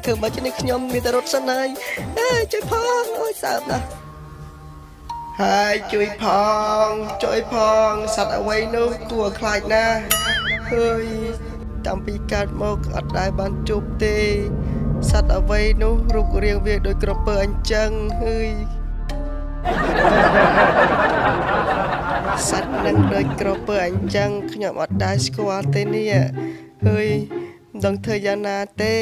ធ្វើមកនេះខ្ញុំមានតែរត់សិនហើយអើយជួយផងអូយសើបណាស់ហើយជួយផងជួយផងសត្វអ្វីនោះគួរខ្លាចណាស់ហើយតាំងពីកើតមកអត់ដែលបានជួបទេសត្វអ្វីនោះរូបរាងវាដូចក្រពើអញ្ចឹងហើយសត្វនឹងដូចក្រពើអញ្ចឹងខ្ញុំអត់ដែលស្គាល់ទេនេះហើយមិនដឹងធ្វើយ៉ាងណាទេ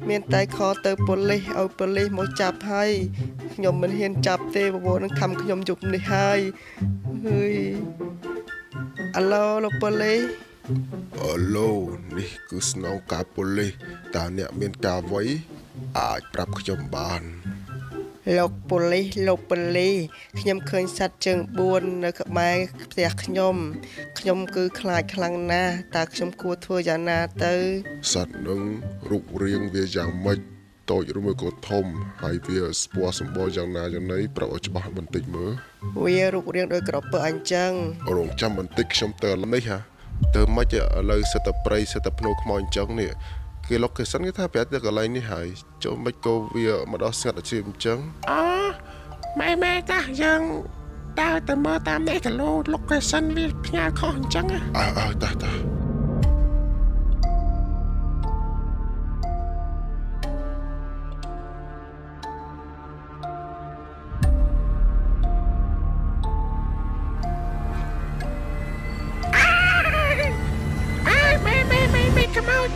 មានតែខលទៅប៉ូលីសឲ្យប៉ូលីសមកចាប់ហើយខ្ញុំមិនហ៊ានចាប់ទេបបរនឹងខំខ្ញុំយប់នេះហើយហើយអាឡូលោកប៉ូលីស អាឡូនេះគឺស្នងការប៉ូលីសតើអ្នកមានការអ្វីអាចប្រាប់ខ្ញុំបានលោកប៉ូលីសលោកប៉ូលីសខ្ញុំឃើញសត្វជើង4នៅក្បែរផ្ទះខ្ញុំខ្ញុំគឺខ្លាចខ្លាំងណាស់តើខ្ញុំគួរធ្វើយ៉ាងណាទៅសត្វនឹងរូបរាងវាយ៉ាងម៉េចតូចឬមួយក៏ធំហើយវាស្ពណ៌សម្បុរយ៉ាងណាយ៉ាងណីប្រាប់ឲ្យច្បាស់បន្តិចមើលវារូបរាងដូចក្រពើអញ្ចឹងរងចាំបន្តិចខ្ញុំទៅនេះហាទៅមិនឥឡូវសិតតែព្រៃសិតតែភ្នោខ្មោចអញ្ចឹងនេះគេ location គេថាប្រាប់ទៅកន្លែងនេះហើយចូលមិនក៏វាមកដល់ស្ងាត់អាជីពអញ្ចឹងអូម៉ែម៉ែតាយើងដើរទៅមើលតាមនេះគីឡូ location វាផ្ញើខុសអញ្ចឹងអើអើតាតា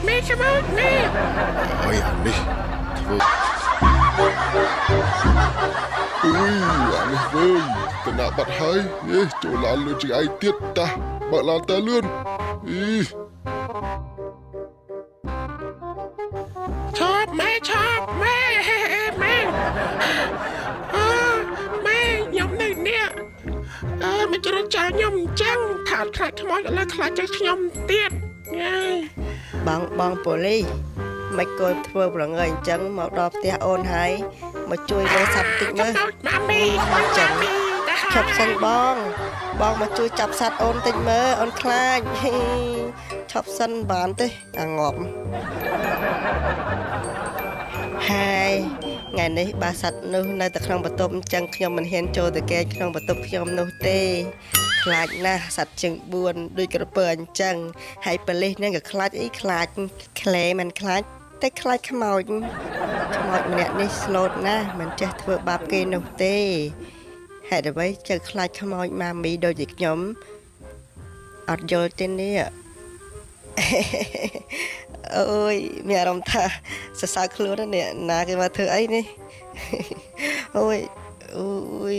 មេខ្មោចមេអើយអានេះធ្វើអុយអានេះវិញតំណាបាត់ហើយនេះចូលឡានលឿនជាងឯងទៀតតាបើកឡានទៅលឿនអីឆប់មេឆប់មេមេអើមេខ្ញុំនៅនេះអើមិនជ្រុលចោលខ្ញុំអញ្ចឹងថាខ្លាចខ្មោចឥឡូវខ្លាចទៅខ្ញុំទៀតញ៉ៃបងបងប៉ូលីសមិនក៏ធ្វើប្រងើយអញ្ចឹងមកដល់ផ្ទះអូនហើយមកជួយមើលសត្វតិចមើលម៉ាមីចឹងឈប់សិនបងបងមកជួយចាប់សត្វអូនតិចមើលអូនខ្លាចឈប់សិនបានទេអាងាប់ហើយថ្ងៃនេះបើសត្វនោះនៅតែក្នុងបន្ទប់អញ្ចឹងខ្ញុំមិនហ៊ានចូលទៅគេក្នុងបន្ទប់ខ្ញុំនោះទេខ្លាចណាស់សត្វជើង4ដូចក្រពើអញ្ចឹងហើយប៉ូលីសនឹងក៏ខ្លាចអីខ្លាចក្លែមិនខ្លាចតែខ្លាចខ្មោចខ្មោចម្នាក់នេះស្លូតណាស់មិនចេះធ្វើបាបគេនោះទេហេតុអ្វីទៅខ្លាចខ្មោចម៉ាមីដូចជាខ្ញុំអត់យល់ទេនេះអូយមានអារម្មណ៍ថាសរសើរខ្លួននេះណាគេមកធ្វើអីនេះអូយអូយ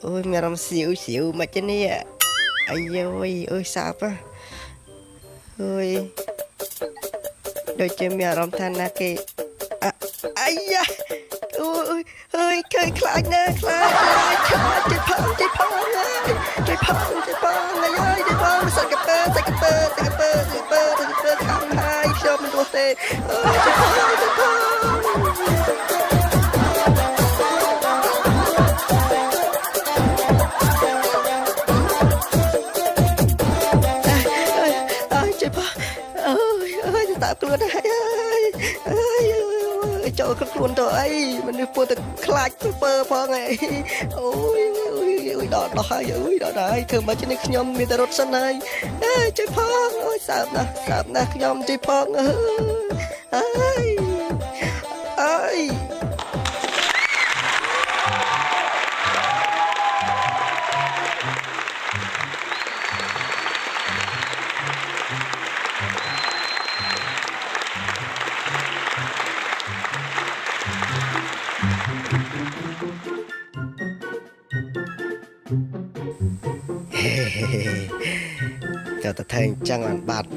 អូយមានអារម្មណ៍សៀវសៀវមកទេនេះអាយយអូយសាបអូយដូចជាមានអារម្មណ៍ថាណាគេអាយ៉ាអូយអើយឃើញខ្លាចណាស់ខ្លាចខ្លាចខ្លាចជួយផងជួយផងជួយផងជួយផងអាយជួយផងសត្វកពើសត្វកពើសត្វកពើសត្វកពើសត្វកពើខំហើយខ្ញុំមិនរស់ទេអើយជួយផងជួយផងតើខ្លួនហើយអើយចូលខ្លួនទៅអីមនុស្សពួរតែខ្លាចពើផងឯងអូយអូយដល់ដល់ហើយអូយដល់ហើយធ្វើមកនេះខ្ញុំមានតែរត់សិនហើយអើយជួយផងអូយសើបណាស់សើបណាស់ខ្ញុំជួយផងអើយអើយ ចូលទៅធ្វើអញ្ចឹងបានបាត់